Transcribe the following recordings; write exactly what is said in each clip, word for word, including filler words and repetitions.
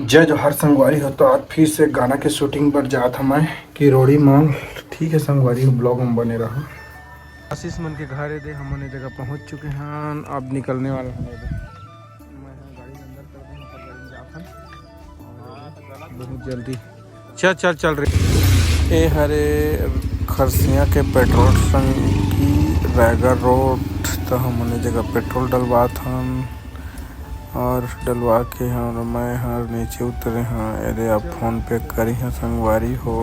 जय जोहार संगवारी हो, तो आज फिर से गाना के shooting बर जात हन मैं किरोड़ी मॉल। ठीक है संगवारी हो, vlog में बने रहा। आशीष मन के घर ए दे, हमन ए जगह पहुंच चुके हन, अब निकलने वाला हन ए दे। मैं ह गाड़ी ल अंदर कर दूं, ओकर गाड़ी में जात हन। बहुत जल्दी। चल, चल, चल रे। ए हरे खरसिया के petrol टंकी, रायगढ़ रोड। तो हमन ए जगह petrol डलवात हन और डलवा के हम, मैं हर नीचे उतरे हन। ए दे, अब PhonePe करी हन संगवारी हो।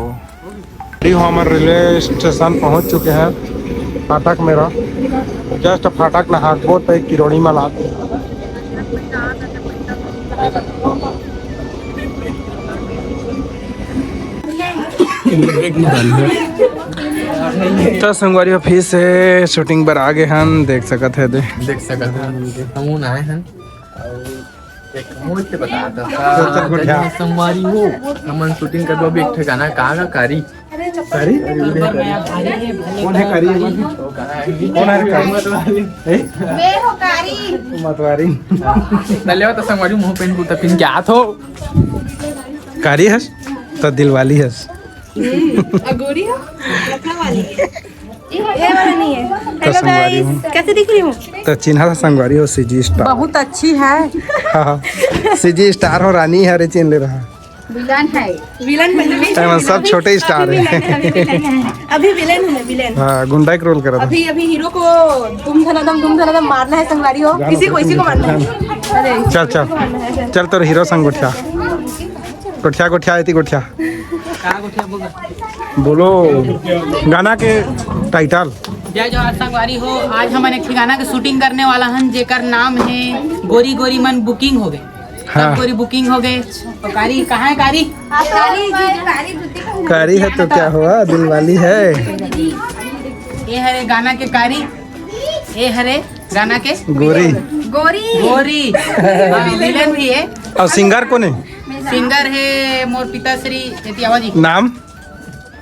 अभी हम रेलवे स्टेशन पहुंच चुके हैं, फाटक मेरा। Just फाटक नहाकबो तय किरोड़ी मॉल आते। तो संगवारी हो, फिर से shooting बर आ गे हन, देख सकत हे दे। देख सकत हन, हमन आए हन। और एक मुंह से बता दो। चल, चल, गुड़िया। संगवारी हो, हमन shooting करबो अभी एक ठे गाना, का गा कारी? कारी? कौन है कारी? कौन है कारी? ए? मैं हो कारी। मतवारी। त लेवा त संगवारी, मुंह पेन कुर्ता पेन के आत हो। कारी हस? त दिलवाली हस। हम्म, अगोरी हो? लखनऊ वाली। ये वाला नहीं है। तो हेलो संगवारी गाइस, हूँ। कैसे दिख रही हूँ? तो चिन्हा था संगवारी हो, CG star। बहुत अच्छी है। हाँ, हाँ। CG star हो, रानी है रे, चिन्ह ले रहा। विलन है। विलन मतलब ए, मतलब सब अभी, छोटे star अभी है। विलन है, अभी विलन है। अभी विलन हूँ मैं, विलन। हाँ, गुंडा के role करा था। अभी, अभी हीरो को दुम धनाधम, दुम धनाधम मारना है संगवारी हो। किसी को, इसी को मारना है। अरे, चल, चल। चल, तोर हीरो संग गोठिया। गोठिया, गोठिया, एती गोठिया। का गोठिया बोल? बोलो, गाना के title। जय जोहार संगवारी हो, आज हमन एक ठे गाना के shooting करने वाला हन, जेकर नाम है गोरी गोरी मन booking हो गए। हाँ। सब गोरी booking हो गए। तो कारी कहाँ है कारी? कारी है तो क्या हुआ, दिल वाली है। ये हरे गाना के कारी, ये हरे गाना के गोरी। गोरी। गोरी। हाँ, विलेन भी है। और सिंगर कौन है? सिंगर है मोर पिताश्री एतियावा जी। नाम?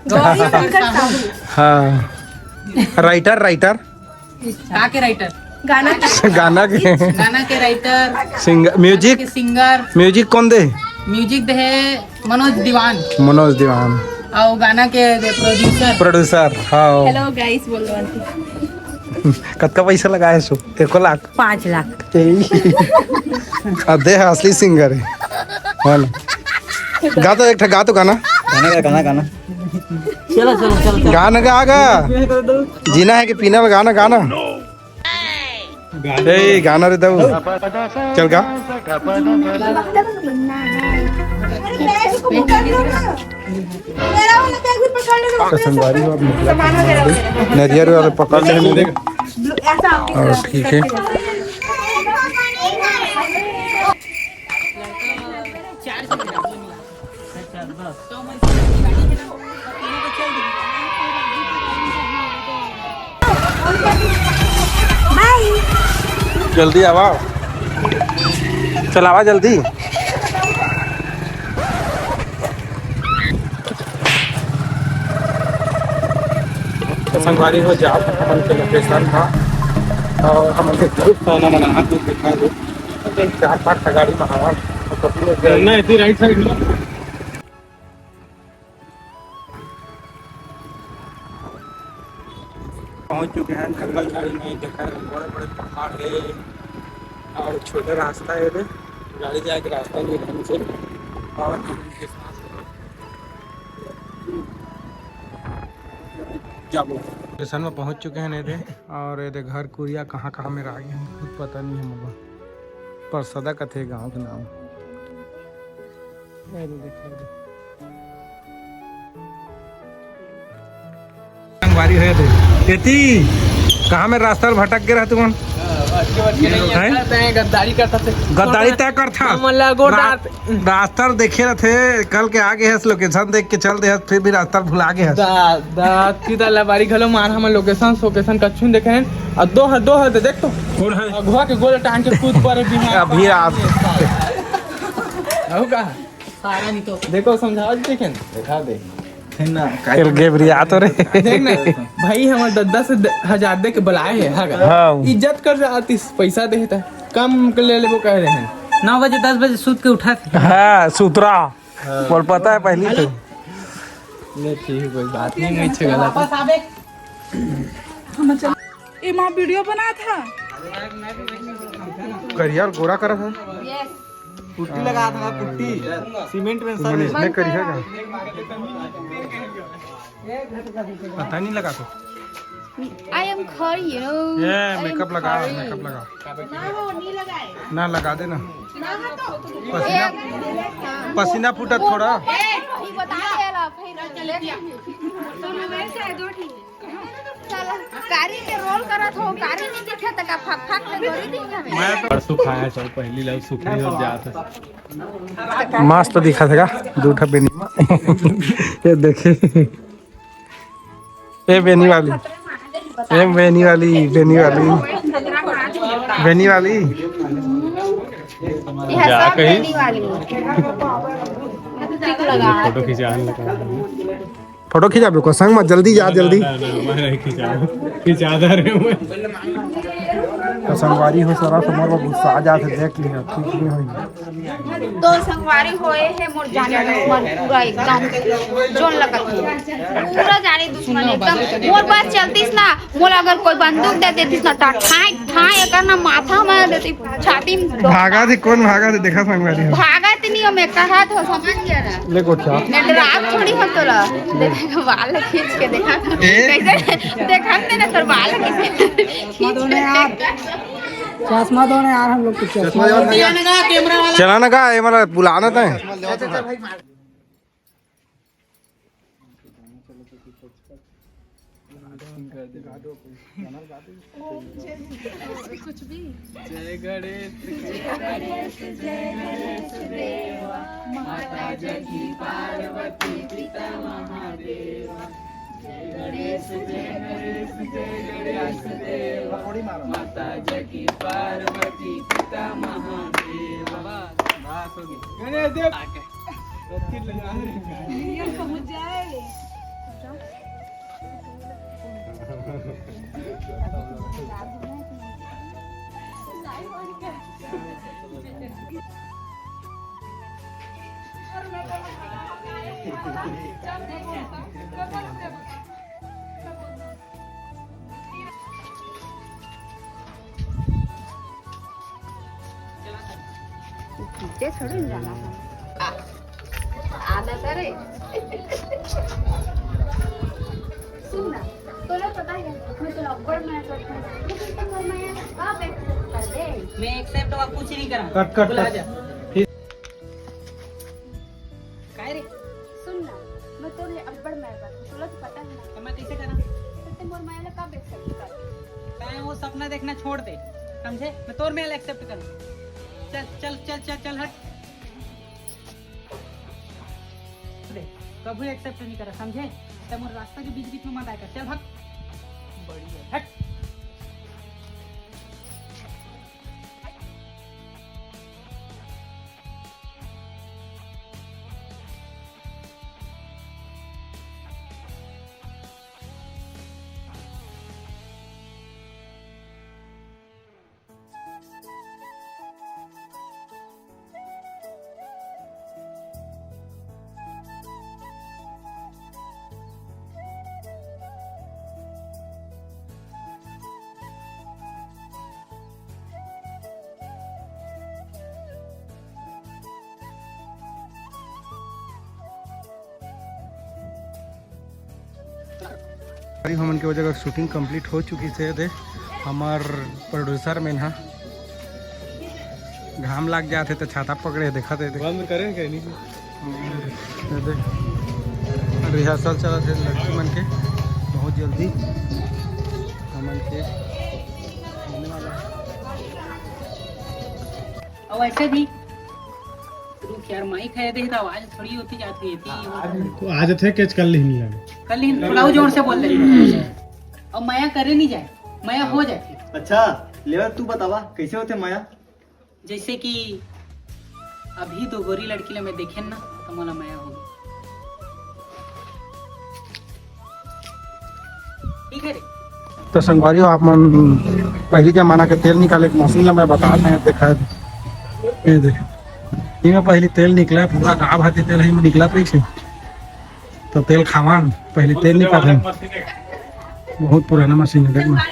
गौरी शंकर साहू। हाँ। Writer, writer? का के राइटर? गाना के। गाना के। गाना के राइटर। Singer, music? के सिंगर। म्यूजिक कौन दे? म्यूजिक दे है मनोज दीवान। मनोज दीवान। और गाना के प्रोड्यूसर। प्रोड्यूसर, हाँ। हेलो गाइस, बोल दो आंटी। कतका पैसा लगाए सो? एको लाख? पाँच लाख। ए, अब दे है असली सिंगर है। हाँ ना? गा तो एक ठा, गा तो गाना। गाना, गाना, गाना। चलो, चलो, चलो, चलो। गाना गा, गा। जीना है कि पीना, गाना, गाना। ए, गाना रे दऊ। चल गा। तो संगवारी हो, अब निकला। नरियर वाले पकड़ ले हमने। और ठीक है। जल्दी आवा, चलावा जल्दी। तो संगवारी हो, जाओ हमन के लोकेशन था और हमन के ग्रुप खाना बनाना कुछ दिखा दो। चार पाँच गाड़ी में हवा नहीं, इसी राइट साइड में। पहुंच चुके हैं जंगल झाड़ी में। देखा है, बड़े बड़े पहाड़ है और छोटा रास्ता है इधर, गाड़ी जाए के रास्ता नहीं ढंग से। और हम के साथ जाबो। स्टेशन में पहुंच चुके हैं इधर, और इधर घर कुरिया कहाँ कहाँ में रह गए हैं, खुद पता नहीं है मुझे। परसदा कथे गांव के नाम। ये दे, देखो, ये दे। संगवारी हो दे। एती, कहाँ में रास्ता भटक के रह तुमन? हैं? गद्दारी करता थे। गद्दारी तय करता। हमन ला गोड़ रा-, डालत। रास्ता देखे रहते, कल के आगे है, लोकेशन देख के चल दे, फिर भी रास्ता भुला गए है। दा, दा, की दा लबारी घलो मार, हमन लोकेशन, सोकेशन कछु नहीं देखे हैं। और दो है, दो है, तो देख तो। कौन है? अगुआ के गोल टांग के कूद पड़े बिहार अभी का। आप। अहू का? सारा नहीं तो। देखो, समझाओ जी, देखें। दिखा दे। फिर ना, काहे एल गेबरिया तो रे। देख ना, भाई, हमर दस दस हजार दे के बुलाए है, हाँ का? हाँ। इज्जत कर जातिस, पैसा दे त कम के ले लेबो कह रहे हैं। नौ बजे, दस बजे सूत के उठा थे। हाँ, सुतरा। हाँ। मोर पता है पहली तो। ले, ठीक है, कोई बात नहीं, मैं छे गला था। ए माँ, वीडियो बना था। करिया और गोरा करा था। पुट्टी लगा था, पुट्टी। सीमेंट में सब मनीष ने करिया का? पता नहीं लगा तो। I am curry, you know। ये I am मेकअप लगा, curry। मेकअप लगा। ना हो, नहीं लगाए। ना लगा दे ना। ना हो तो। पसीना, पसीना फूटा थोड़ा। ए, वही बता दे ला, फिर चले। चलो, कारी के रोल करत हो, कारी नहीं दिखे त का फक फक में गोरी दिखे हमें। मैं तो परसों खाया सब पहली लव सुखनी हो जात है। मस्त दिखा थेगा दू ठा बेनी। ये देखे। ए बेनी वाली, ए बेनी वाली, बेनी वाली, बेनी वाली। ये जा सब कहीं। बेनी वाली। ठीक लगा। फोटो खिंचा। फोटो खिंचाबे को संग में, जल्दी जा, जल्दी। ना, ना, ना, मैं नहीं खिंचा, खिंचा दे रहे हूँ। तो संगवारी हो, सारा समर बाबू गुस्सा आ जाते, देख लिया, ठीक नहीं होई। दो संगवारी होए है मोर जाने दुश्मन, पूरा एकदम जोन लगत है, पूरा जाने दुश्मन एकदम। मोर बस चलतीस ना, मोला अगर कोई बंदूक दे देतीस ना, तो ठाई ठाई एकर ना माथा में देती, छाती में। भागा थी, कौन भागा थी? देखा संगवारी हो। भागा थी नहीं, मैं कहा तो समझ गया ना। ले गोठिया। मैं डरात थोड़ी हूँ तोला। देखा बाल खींच के देखा। ए? कैसे देखा तेरा तोर बाल कैसे खींच के देखा। चश्मा दो ना यार, हम लोग को चश्मा दो। चला ना का, ये मला बुलाना था। कुछ भी। जय गणेश। जय गणेश, जय गणेश देवा, माता जगी पार्वती पिता महादेवा। जय गणेश, जय गणेश, जय गणेश देवा, माता जगी पार्वती पिता महादेवा। बस, बस हो गया। गणेश देव। पहुंच जाए। पीछे थोड़ी जाना है। आ, आना करे। सुन ना, तोला पता है, मैं तो अब्बड़ मया करता हूँ। लेकिन तो मोर मया का पे कर दे। मैं एक्सेप्ट और कुछ नहीं करा। कट, कट, बुला कट। जा। फिर काय रे? सुन ना, मैं तोर ले अब्बड़ मया करथंव, तोला तो पता है ना। तो मैं कैसे करा? तो ते मोर मया ला कब एक्सेप्ट कर? तैं वो सपना देखना छोड़ दे, समझे? मैं तोर मया ला एक्सेप्ट करूँ। चल, चल, चल, चल, चल, हट। दे, कभी एक्सेप्ट नहीं करा, समझे? तैं मोर रास्ता के बीच बीच में मत आया कर, चल भाग। बढ़िया, हट। अभी हमन के वो जगह शूटिंग कंप्लीट हो चुकी से, दे हमार प्रोड्यूसर मन हा घाम लाग जात हे तो छाता पकड़े हे, देखत हे, दे। बंद करे के नहीं? दे, दे। रिहर्सल चलत हे लड़की मन के, बहुत जल्दी हमन के होने वाला हे। और वैसे भी रुक यार, माइक है, देख, आवाज थोड़ी होती जाती है, इतनी ही होती है। आज थे कैच कर लेही लगे। कर लेही, थोड़ा और जोर से बोल दे। और मया करे नहीं जाए, मया हो जाती। अच्छा, लेवर, तू बतावा, कैसे होते मया? जैसे कि अभी दो गोरी लड़की ला मैं देखेन ना, तो मोला मया हो गया। ठीक है रे। तो संगवारी हो, आप मन पहली जमाना के तेल निकाले के मशीन ला मैं बता रहे हैं, देखा है। ये देख, इमा पहली तेल निकला, पूरा गाँव भाती तेल है, इमा निकला तो इसे। तो तेल खावान, पहली तेल निकाल है। बहुत पुराना मशीन है, देख ना।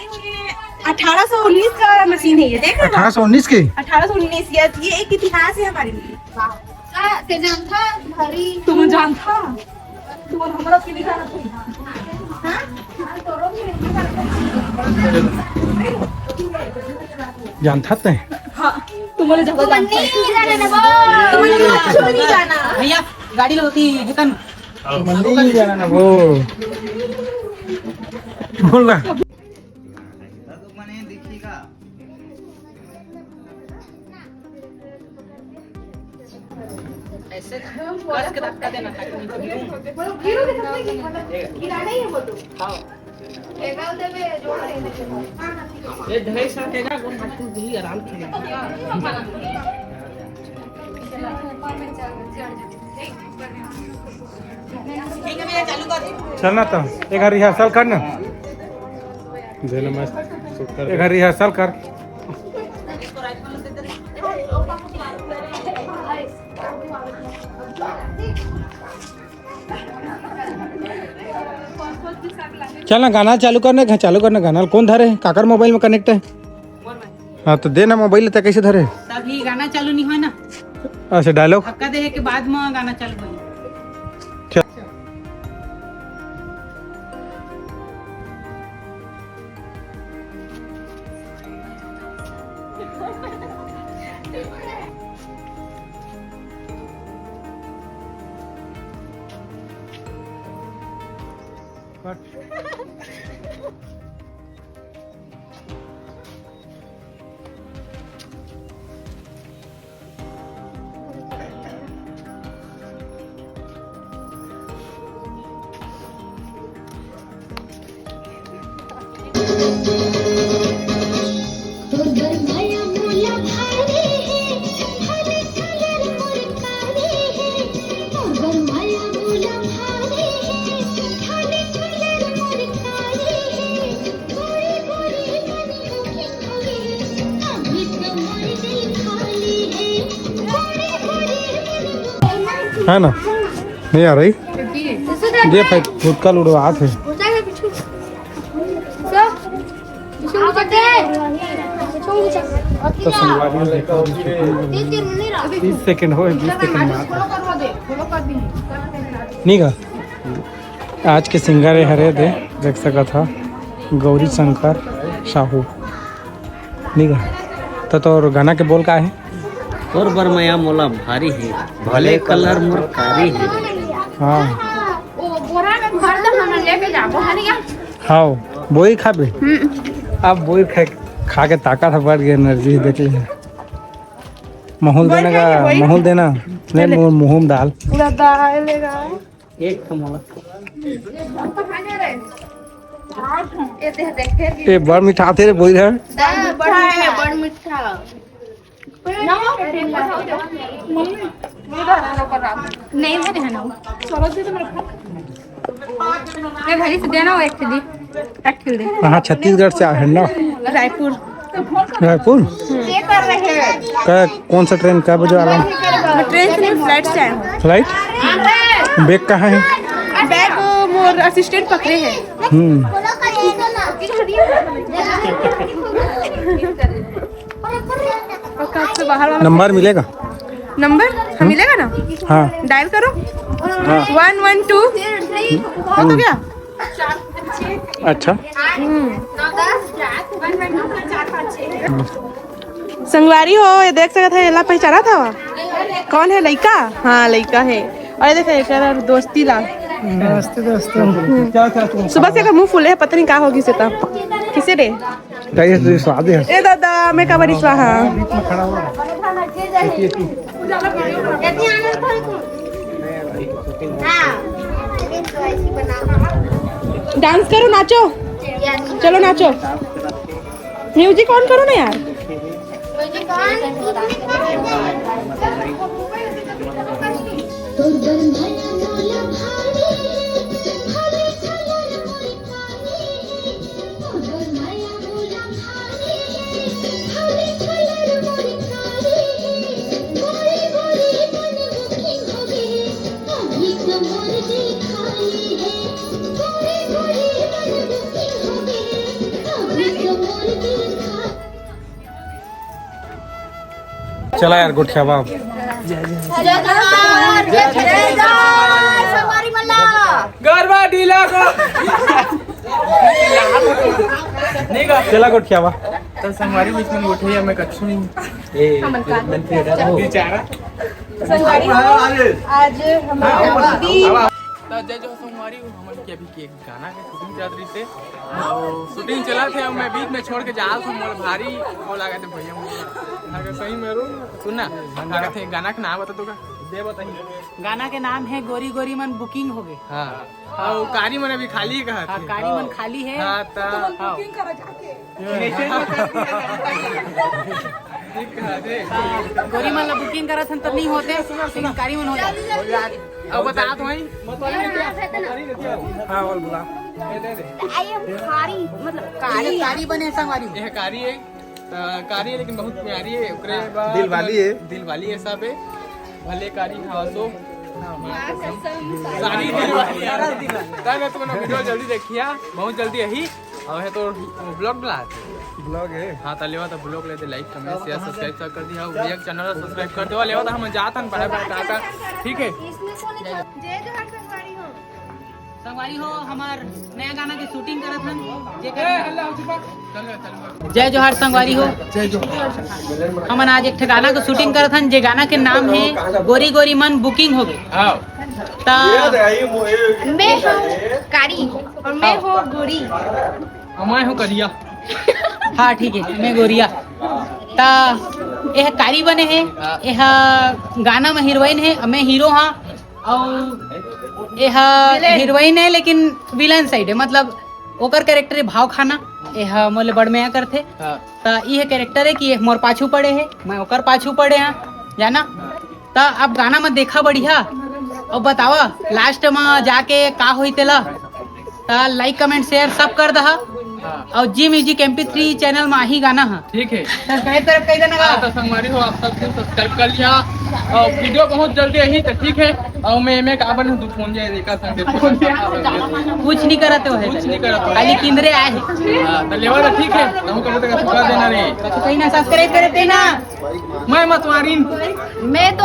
अठारह सौ उन्नीस का मशीन है ये, देख रहे हो? अठारह सौ उन्नीस के? अठारह सौ उन्नीस, ये, ये एक इतिहास है हमारे लिए। का, के जानथा? भारी। तुम जानथा? तुम हमरा के नहीं जानत हो। हाँ? जानथा ते? हाँ, तुम्हारे जगह तुम जानथा। नहीं जाना ना वो। तुम्हारे कुछ भी नहीं जाना। भैया, गाड़ी लो होती, हेतन। मंडी नहीं जाना ना वो। बोल ना। ऐसे कस के धक्का देना ताकि मैं गिरूं। गिरो के समझ में, मतलब, गिराना ही है वो तो। हाँ। ये ढाई सौ के ना, वो हाथ टूट गई, आराम से। चल ना तो, एक बार रिहर्सल कर ना। दे ना, मस्त शूट कर दे। एक बार रिहर्सल कर। चल ना, गाना चालू करना, चालू करना गाना। कौन धरे है? काकर मोबाइल में कनेक्ट है? हाँ, तो दे ना मोबाइल, ते कैसे धरे? तभी गाना चालू नहीं होय ना। अच्छा, डायलॉग? धक्का दे के बाद में गाना चालू होय। चल। है ना? नहीं आ रही। ये भाई, फुटका लुड़वात है। तो संगवारी में देखा, तीस सेकंड हो, बीस सेकंड में आता। नहीं का? आज के सिंगर ये हरे दे, देख सकत हा, गौरी शंकर साहू। नहीं का? तो तोर गाना के बोल का है? तोर बर मया मोला भारी है, भले कलर मोर कारी है। हाँ। वो बोरा में भर दे, हम लेके जाबो, है ना? हाँ, बोई खाबे। हम्म। अब बोई खा, खा के ताकत है, बढ़ गई एनर्जी, देख ले। माहौल देना का, माहौल देना। नहीं, मुंह में डाल। पूरा डालेगा। एक तो मोला। ये देख, देख, देख। ये बड़ मीठा आथे रे, बोल रहे हैं। दा, बड़ मीठा है, बड़ मीठा। नहीं, वो देना। ये घड़ी से देना, वो एक ठे दी। एक ठे दे। कहाँ छत्तीसगढ़ से आए हैं ना? रायपुर। रायपुर? हम्म। क्या, कौन सा ट्रेन, क्या बजे वाला? मैं ट्रेन से नहीं, फ्लाइट से आया हूँ। फ्लाइट? बैग कहाँ है? बैग, वो मोर असिस्टेंट पकड़े हैं। हम्म। और कब से बाहर वाला नंबर मिलेगा? नंबर? हाँ, हम्म। मिलेगा ना? हाँ। डायल करो। हाँ। वन वन टू। हो तो गया? अच्छा। हम्म। संगवारी हो, ये देख सकत है, एला पहचाना था? कौन है, लइका? हाँ, लइका है। और ये देखा, एकर दोस्ती ला। दोस्ती, दोस्ती। हम्म। सुबह से एकर मुंह फूले है, पता नहीं का होगी से तब। किसे रे? ताई, स्वाद है। ए दादा, मैं का बड़ी स्वाहा। डांस करो, नाचो, चलो नाचो, म्यूजिक ऑन करो ना यार। चला यार, गोठियावा। जय जोहार, जय जोहार, संगवारी मन ला। गरबा ढीला को। नहीं गा। चला गोठियावा। तो संगवारी बीच में गोठिया में कच्छु नहीं। ए, बेचारा। संगवारी हो, आज हम दीदी तो जय जोहार संगवारी हो, हमन के अभी के गाना के शूटिंग चलत रहिस हे। अउ शूटिंग चलत हे, अउ मैं बीच में छोड़ के जात हूँ, मोर भारी वो लागत हे भैया मोर। अगर सही में रो, सुन ना, लागत हे गाना के नाम बता तो का? दे बताइए। गाना के नाम है गोरी गोरी मन बुकिंग हो गए। हाँ। अउ कारी मन अभी खाली कहत हाँ, हे। कारी मन खाली है। हाँ, तो हाँ। ठीक कहत हे। गोरी मन ला बुकिंग करत हन त नहीं होते, लेकिन कारी मन हो जाते। अब बता तो भाई। हाँ, बोल बुला। आई एम कारी, मतलब कारी। कारी बने संगवारी। यह कारी है, त कारी है लेकिन बहुत प्यारी है। ओकरे बाद दिल वाली है। दिल वाली है सब है। भले कारी खासो। सारी दिल वाली है। तब तुमने वीडियो जल्दी देखिया, बहुत जल्दी यही। अउ ये तो ब्लॉग ला। ब्लॉग है। हाँ, त लेवा त ब्लॉग ले दे, लाइक, कमेंट, शेयर, सब्सक्राइब सब कर दिया। भैया के चैनल सब्सक्राइब कर दो। लेवा त हम जात हन, बाय बाय, टाटा। ठीक है। इसमें कौन है? जय जोहार संगवारी हो। संगवारी हो, हमार नया गाना के शूटिंग करत हन, जेकर जय जोहार संगवारी हो। जय जोहार। हमन आज एक ठे गाना के शूटिंग करत हन, जे गाना के नाम है गोरी गोरी मन बुकिंग हो गए। हाँ। त मैं हूँ कारी और मैं हूँ गोरी। मैं हूँ करिया। हाँ, ठीक है, मैं गोरिया। त यह कारी बने है, हाँ। यह गाना में हीरोइन है, मैं हीरो हाँ। अउ यह विलेन। हीरोइन है लेकिन विलन साइड है, मतलब ओकर कैरेक्टर है भाव खाना। यह मोले बड़ मया करथे। हाँ। त यह कैरेक्टर है कि ये मोर पाछू पड़े है, मैं ओकर पाछू पड़े हाँ, जाना। हाँ। त अब गाना में देखा बढ़िया, अउ बतावा लास्ट में जाके का होई तेला। त लाइक, कमेंट, शेयर सब कर दहा। हाँ। अउ जी म्यूजिक एम पी थ्री चैनल में आही गाना हा। ठीक है। सब्सक्राइब कर कह देना हाँ, का। तो संगवारी हो, आप सब कुछ सब्सक्राइब कर लिया। और वीडियो बहुत जल्दी आई, तो ठीक है। और मैं, मैं का बन तू फोन जाए, देखा संग फोन जाए। कुछ नहीं करते हो है। कुछ नहीं करते हो। खाली किंदरे आए हैं। हाँ, तो लेवा तो ठीक है। हम कब तक पूरा देना रे। तो कहीं ना सब्सक्राइब करे थे ना। मैं मतवारिन। मैं तो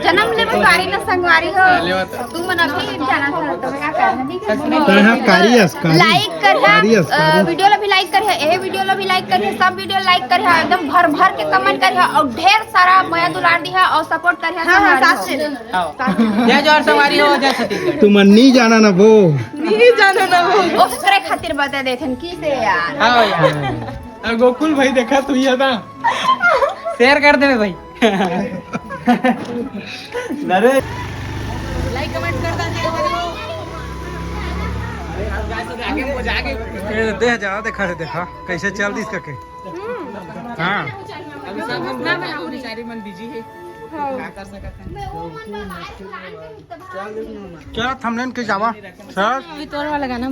जन्म ले मतवारिन ना संगवारी हो। हाँ, लेवा तो। तू मन अभी जाना था, तो मैं क्या करना, ठीक है? तो यहाँ कारी अस, कारी। लाइक करिहा, कारी अस, अ, कारी। वीडियो ला भी लाइक करिहा, यही वीडियो ला भी लाइक करिहा, सब वीडियो लाइक करिहा, एकदम भर भर के कमेंट करिहा और ढेर सारा मया दुलार दिहा और सपोर्ट करिहा हाँ, हाँ, संगवारी सास हो। से। आओ। जय जोहार संगवारी हो, जय छत्तीसगढ़। तुमन नहीं जाना ना वो। नहीं जाना ना वो। ओकरे खातिर बता देथन की से यार। हाँ यार। आ, गोकुल भाई देखा तू ये था। शेयर कर देवे भाई। अरे। लाइक कमेंट कर दीजिए हमारे को। अरे यार, guys, अभी आगे, आगे। ए, दे जा, देखा रे, देखा, कैसे चल दिस करके। हाँ। अभी सब हम ना बनाओ रे। बेचारी मन बिजी है। हाँ। क्या कर सकते हैं? क्या थंबनेल के जावा? सर। अभी तोर वाला गाना।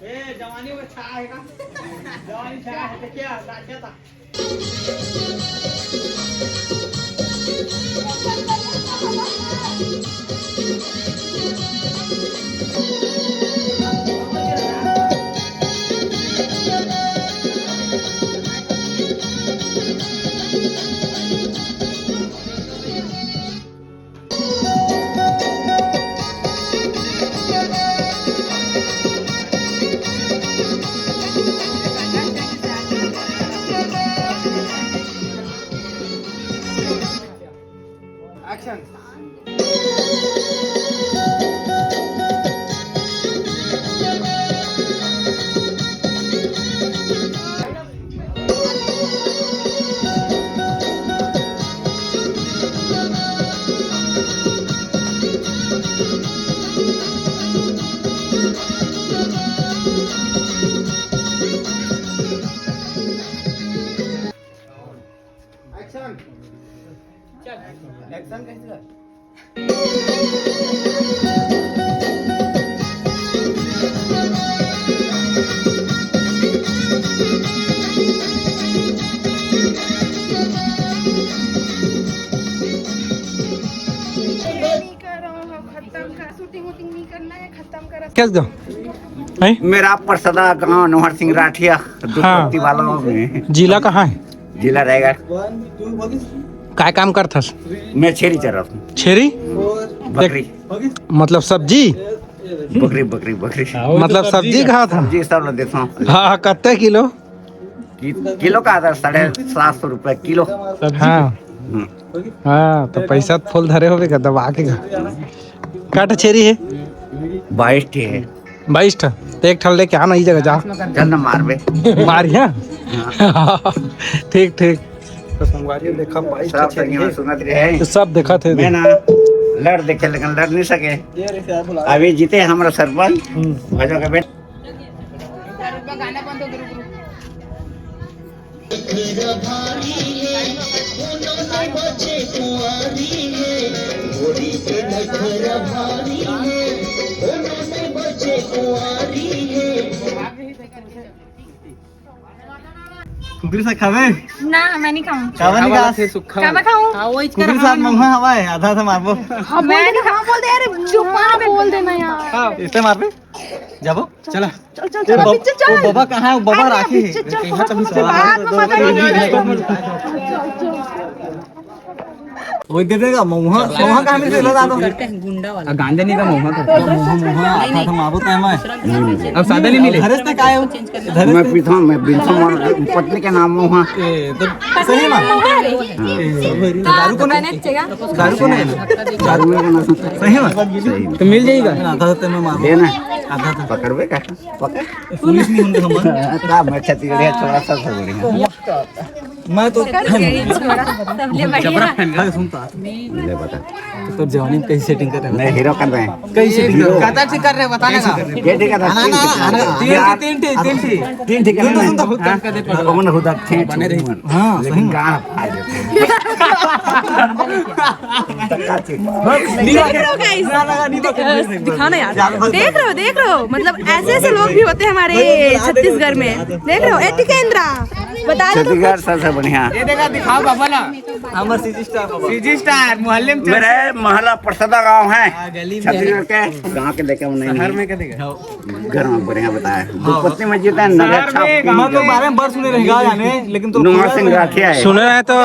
ए, जवानी में छा है का? जवानी छा है तो क्या? साक्षात। Action। Action। चल। Action कैसे कर? क्या गाँव है? मेरा परसदा गांव नोहर सिंह राठिया, दो हाँ। पत्ती वाला में। जिला कहाँ है? जिला रायगढ़। काय काम करथस? मैं छेरी चराथंव। छेरी? बकरी। मतलब सब्जी? बकरी, बकरी, बकरी। मतलब सब्जी कहा था? सब्जी सब ला देथंव। हाँ, हाँ, कत्ते किलो? कि-, किलो का था, साढ़े सात सौ रुपया किलो। हाँ। हम्म। हाँ, तो पैसा तो फुल धरे होबे का, दबा के का। का ठा छेरी है? बाईस ठे है। बाईस ठा? तो एक ठा लेके आना, ई जगह जा। चल ना मारबे। मारिया? हाँ। ठीक, ठीक। तो संगवारी देखा, बाईस ठा सब छेरी संगी है। सुनत रहे। तो सब देखा थे। मैं ना लड़ देखे, लेकिन लड़ नहीं सके। अभी जीते हमारा सरपंच। हम्म। भजो के बेटा। कुकरी से खावे? ना, मैं नहीं खाऊं। काबर नहीं खा? काबर खाऊं? कुकरी साथ महुआ हवा है, आधा से मारबो। हाँ, मैं नहीं खाऊं, बोल दे यार, चुप मार, बोल देना यार। इससे मारबे? जाबो? चला। चल, चल, ए, चल, बब-, चल, चल। वो बाबा कहाँ है? वो बाबा अरे, राखी है। पीछे चल, यहाँ बहुत तो मजा आ रहा है। वो दे देगा, महुआ, महुआ कहाँ मिलते हैं, बता दो। करते हैं गुंडा वाला। आ, गांजा नहीं का महुआ का। महुआ, महुआ, आता था माबू तो मैं। अब सादा नहीं मिले। घर से काय हो? घर मैं से? पीता हूँ, मैं पीता हूँ, और पत्नी के नाम महुआ। ए, तो सही ना? ए, दारू को नहीं? दारू को नहीं? दारू में का नाम। सही ना? सही। तो मिल जाएगा? आधा तो मैं मारू। देना। आधा तो। पकड़बे का? पकड़। पुलिस नहीं होंगे हम। का मैं छत्तीसगढ़िया छोरा सब से बढ़िया। मैं तो सब ले बढ़िया। अरे सुन तो। ले बता। तो जवानी में कहीं सेटिंग कर रहे हैं। मैं हीरो कर रहे हैं। कहीं सेटिंग कर रहे हैं। कता ठीक कर रहे हैं, बताने का। ये ठीक है, ना, ना, ना, ना, तीन, तीन, तीन, तीन, तीन। तीन ठीक है, तुम तो खुद हाँ? कर दे, पकड़ो। कौन खुद अच्छे हैं, बने रही। हाँ, लेकिन सही। गाँड़ फाड़ देते हैं। देख रहे हो guys? ना, ना, ना, नहीं पकड़, नहीं पकड़। दिखाओ ना यार। देख रहे हो, देख रहे हो, मतलब ऐसे ऐसे लोग भी होते हैं हमारे छत्तीसगढ़ में। देख रहे हो, ए टिकेंद्रा, बता दो। छत्तीसगढ़ सबसे बढ़िया। ये देखा, दिखाओ बाबा ला। हमार सीजी स्टार बाबा। सीजी स्टार, मोहल्ले में मेरे महला परसदा गांव है। हाँ, गली में। छत्तीसगढ़ के गांव के देखे नहीं शहर है। में क्या देखा? घर में बढ़िया बताया। दो पत्नी में जीता है, नगर शहर छाप। में, गांव मैं तो में। बारे में बड़ सुने रहेगा यानी, लेकिन तो नोहर सिंह राठिया है। सुने रहे तो,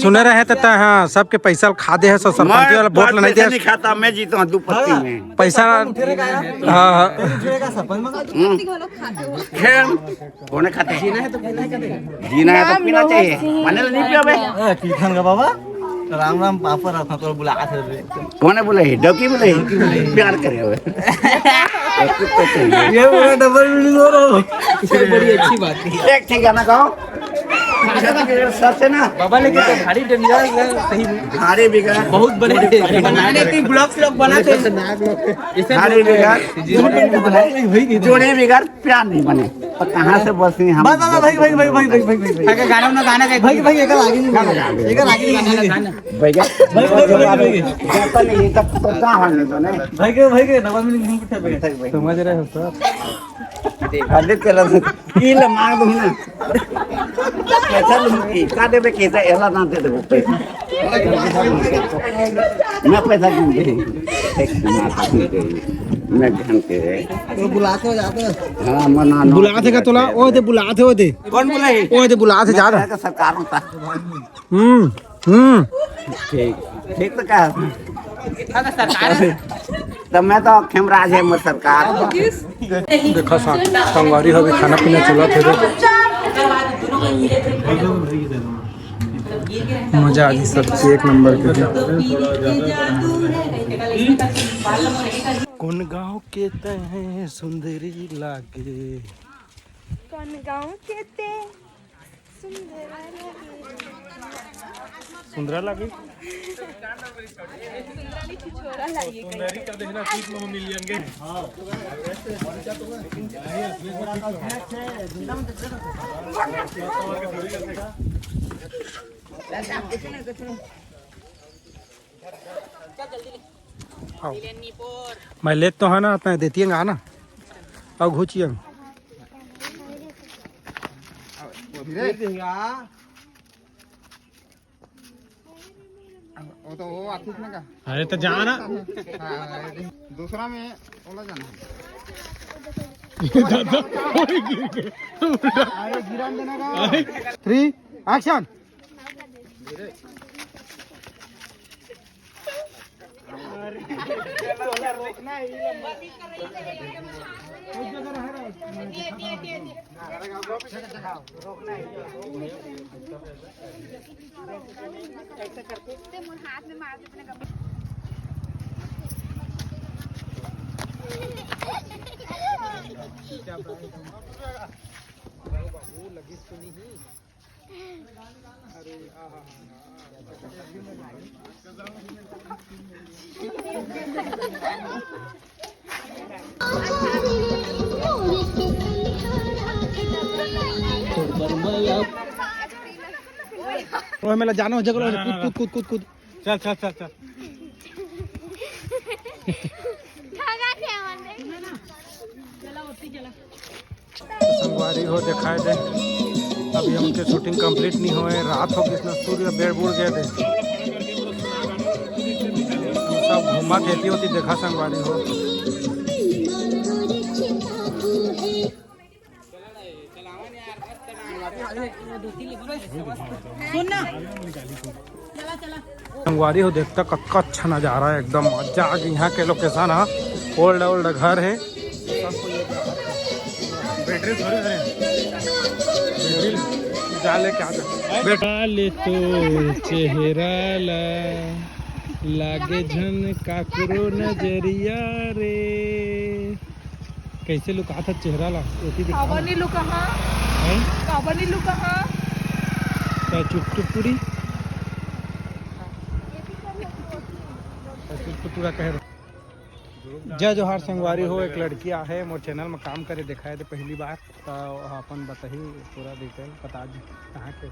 सुने रहे तो, हाँ, सबके पैसा खा दे है, सो सरपंच मैं वाला वोट पाँच लेने पैसे दे। नहीं खाता, मैं जीता हूँ दो पत्ती हाँ। में। पैसा, उठे रहेगा यार। हाँ, हाँ। उठे रहेगा सरपंच में। हम्म। खेल। कोने खाते? जीना है तो पीना ही करेगा। जीना है तो पीना चाहिए। पानी नहीं पियोगे? ए, की खान का बाबा? राम राम, पापा रहा था, तो बुला थे रे। कोने बोले है? डौकी बोले है? प्यार करे हुए। ये पूरा डबल मीनिंग हो रहा हो। ये बड़ी अच्छी बात है। एक ठे गाना गाओ। सच ना? बाबा लेके तो भारी डेंजर है, सही में। भारी बिगड़। बहुत बड़े बनाने के ब्लॉग, ब्लॉग बनाते हैं। भारी बिगड़। जोड़े बिगड़। प्यार नहीं बने तो कहाँ से बसी हम? बस, बस, भाई, भाई, भाई। अगर गाना ना गाना भाई, भाई, एक आगे नहीं, गाना, गाना। भैया, भाई, भाई, भाई, भाई, भाई। जाता नहीं, ये तब तो कहाँ होने दो, नहीं? भाई के, भाई के, डबल मीनिंग नहीं पूछा, भाई। समझ रहे हो सर? आदित्य लग, ये ले मांग दो ना। पैसा लूंगी, का देबे, कैसा एला ना दे देबो पैसा। मैं पैसा क्यों दे? मैं ढंग के। तो बुलाते हो, जाते हो? हाँ, मना, ना। बुलाते का तोला, ओ दे बुलाते हो दे। कौन बुलाई? ओ दे बुलाते जा रहा। सरकार होता। हम्म, हम्म। ठीक, ठीक तो कहा। तो मैं तो खेमराज है, मोर सरकार। देखा सा, संगवारी हो भी खाना पीना चला थे। मजा आ गई, सब्जी एक नंबर के। कौन गांव के तय सुंदरी लागे? कौन गांव के तय सुंदरा लागे। सुंदरा लागे। सुंदरा लागे। सुंदरी का देखना, तीस में मिल जाएंगे। आओ। मैं लेत तो है ना, अपना देती है ना। आओ घुचिए। वो तो वो आतिश में का। अरे तो जाना। हाँ, दूसरा में ओला जाना। दादा, ओए गिर गए। अरे गिरान देना का। अरे। Three, action। ओए, मेला जाना हो, जगह हो, कूद, कूद, कूद, कूद, कूद। चल, चल, चल, चल। संगवारी हो, दिखाई दे, अभी हमके shooting complete नहीं होए, रात हो गइस ना, सूर्य बेड़ बुड़ गए थे। सब घूमा खेती होती देखा संगवारी हो। सुन ना। संगवारी हो, देखता कतका अच्छा नजारा है, एकदम मजा आ गई। यहाँ के location है, old old घर है। बैटरी थोड़ी धरे, बैटरी जा लेके आ जा। बैठ। काले तो चेहरा ला लागे झन काकरो नजरिया रे। कैसे लुकाथा चेहरा ला? ओती दिखा काबर ना। नहीं लुकाहा? हैं? काबर नहीं लुकाहा? का चुप चुप पूरी? का चुप चुप पूरा कह रहा। जय जोहार संगवारी हो, एक लड़की आहे मोर channel में काम करे, देखाए दे पहली बार, तो अपन बताही पूरा detail, बता दी कहाँ के।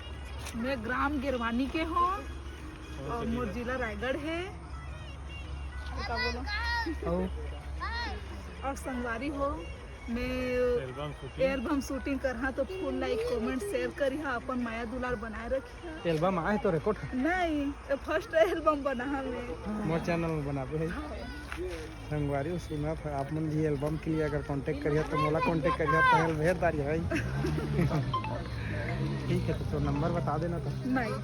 मैं ग्राम गिरवानी के हूँ और मोर जिला रायगढ़ है। और का बोलो? और? और संगवारी हो, मैं album shooting। Album shooting करहा तो full like comment share करिहा, अपन माया दुलार बनाए रखिहा। Album आए तो record? नहीं, ये first album बनाहा मैं। मोर channel में बनाबे है। हाँ। संगवारी हो, सुना था, आप मन भी album के लिए अगर contact करिहा तो मोला contact करिहा, पहल भेर दारी है। ठीक है, तो, तो number बता देना था। नहीं।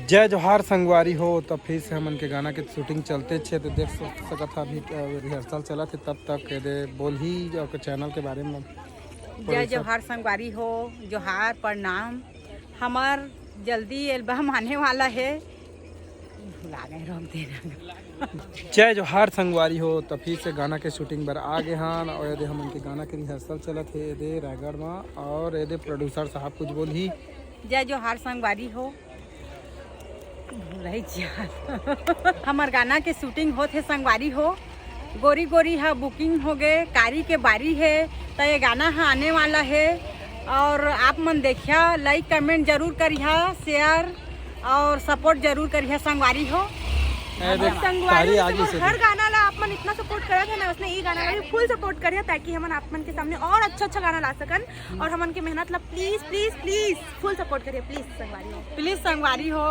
जय जोहार संगवारी हो, तो फिर से हमन के गाना के shooting चलते छे, तो देख सक-, सकत हा अभी, अ, rehearsal चलत हे, तब तक एदे बोलही और के channel के बारे में। जय जोहार संगवारी हो, जोहार प्रणाम। हमर जल्दी album आने वाला है, भुला गए, रोक देना। जय जोहार संगवारी हो, तो फिर से गाना के shooting बर आ गए हन और एदे हमन के गाना के rehearsal चलत हे एदे रायगढ़ में, और एदे producer साहब कुछ बोलही। जय जोहार संगवारी हो। भुलाइच यार। हमर गाना के shooting होत हे संगवारी हो। गोरी गोरी ह booking हो गए, कारी के बारी है, तो ये गाना ह आने वाला है। और आप मन देखिया, like comment जरूर करिहा, share और support जरूर करिहा संगवारी हो। ए देख, संगवारी तारी हो, आगे से हर देख। गाना ला आप मन इतना support करत है ना, उसने ये गाना ला भी full support करिहा, ताकि हमन आप मन के सामने और अच्छा अच्छा गाना ला सकन। और हमन के मेहनत ला please, please, please full support करिहा, please संगवारी हो। Please संगवारी हो,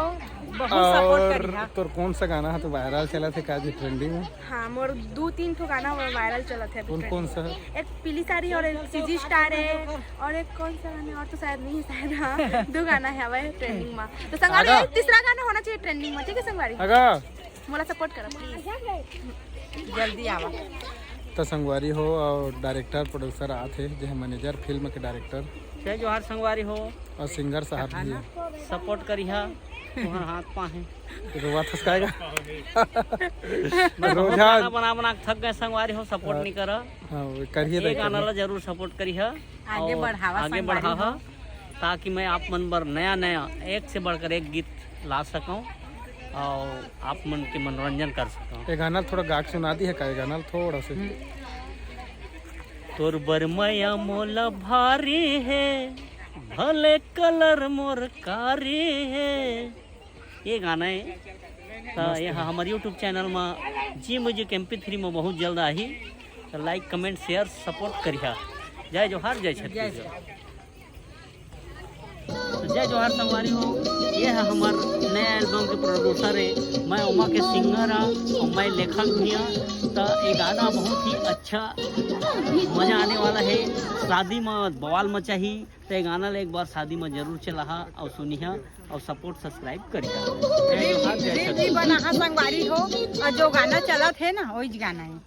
बहुत support और करिहा। तोर कौन सा गाना है तो viral चला थे का जी trending में? हाँ, मोर दू तीन ठो गाना viral चलत हे अभी कौन, trending कौन सा है? एक पीली साड़ी और एक सीजी स्टार है, और एक कौन सा गाना और तो शायद नहीं है, शायद, हाँ, दो गाना है हवे trending में। तो संगवारी आगा। एक तीसरा गाना होना चाहिए trending में, ठीक है संगवारी? आगा। मोला support करो please। जल्दी आवा। तो संगवारी हो और director producer आत हे, जे manager film के director। जय जोहार संगवारी हो। और singer साहब भी है। Support करिहा, तुम्हार हाथ पा है। रोवा थसकाएगा। बस बहुत रोजा। गाना बना बना के थक गए संगवारी हो, support हाँ। नहीं करा। हाँ, वो करिए ये तो गाना करिए। ला जरूर support करिहा। आगे और बढ़ावा आगे संगवारी बढ़ावा, हो। ताकि मैं आप मन बर नया नया एक से बढ़कर एक गीत ला सकूं और आप मन के मनोरंजन कर सकूं। ये गाना थोड़ा गा के सुना दी है का? ये गाना थोड़ा से। हम्म। तोर बर मया मोला भारी है, भले colour मोर कारी है। ये गाना है। तो मस्त ये है। हमारे YouTube channel में जी music M P three में बहुत जल्द आही। तो like, comment, share, support करिहा। जय जोहार, जय छत्तीसगढ़। जय जोहार संगवारी हो, ये है हमार नया एल्बम के प्रोड्यूसर है, मैं ओमा के सिंगर हाँ और मैं लेखक भी हाँ। तो ये गाना बहुत ही अच्छा, मजा आने वाला है। शादी में बवाल मचाही, तो ये गाना ला एक बार शादी में जरूर चलाहा और सुनिहा और सपोर्ट सब्सक्राइब करिहा। जय जोहार, जय रील भी छत्तीसगढ़। बनाहा संगवारी हो, और जो गाना चलत है ना, वही गाना है।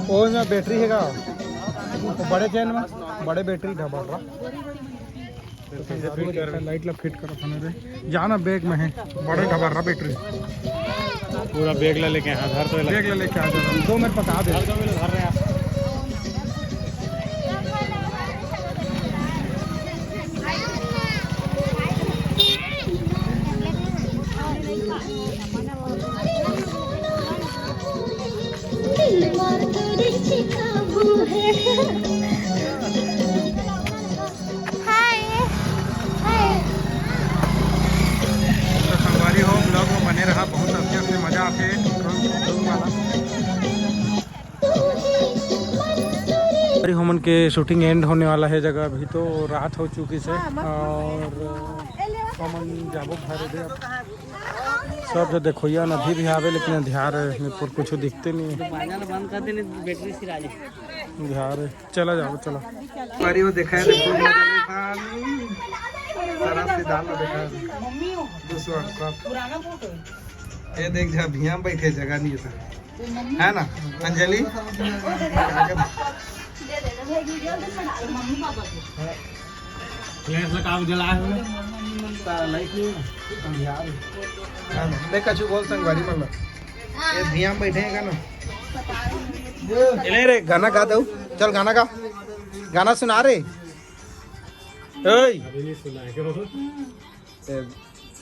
ओ, इसमें बैटरी है का? बड़े चैन में बड़े बैटरी ढबड़ रहा। लाइट ला फिट करो खाना रे। जाना बैग में है, बड़े ढबड़ रहा बैटरी। पूरा बैग ला लेके, हाँ, घर पे बैग ला लेके आ जाओ, दो मिनट पका दे। तो संगवारी हो, ब्लॉग में बने रहा, बहुत अच्छा से मजा आते हैं। अरे, हमन के शूटिंग एंड होने वाला है जगह, अभी तो रात हो चुकी से। और हमन जाबो घर दे। सब जो देखो, ये नदी भी आवे, लेकिन अंधियार है, मेरे को कुछ दिखते नहीं है। बंद कर देने, बैटरी सिरा जाए। अंधियार है, चला जाओ, चला। अरे, वो देखा है, देखो, सारा सीधा में देखा है। दूसरा, दूसरा। ये देख, जहाँ भैया बैठे, जगह नहीं है, है ना अंजलि? फ्लैश लगा के जला है। लाइट नहीं है ना, अंधियार है। हाँ, मैं कछु बोल संगवारी मन ला। ये भैया बैठे हैं का ना? ले रे, गाना गा दो। चल, गाना गा, गाना सुना रे। ओए। अभी नहीं सुना है, क्यों? ए,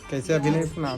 कैसे अभी नहीं सुना?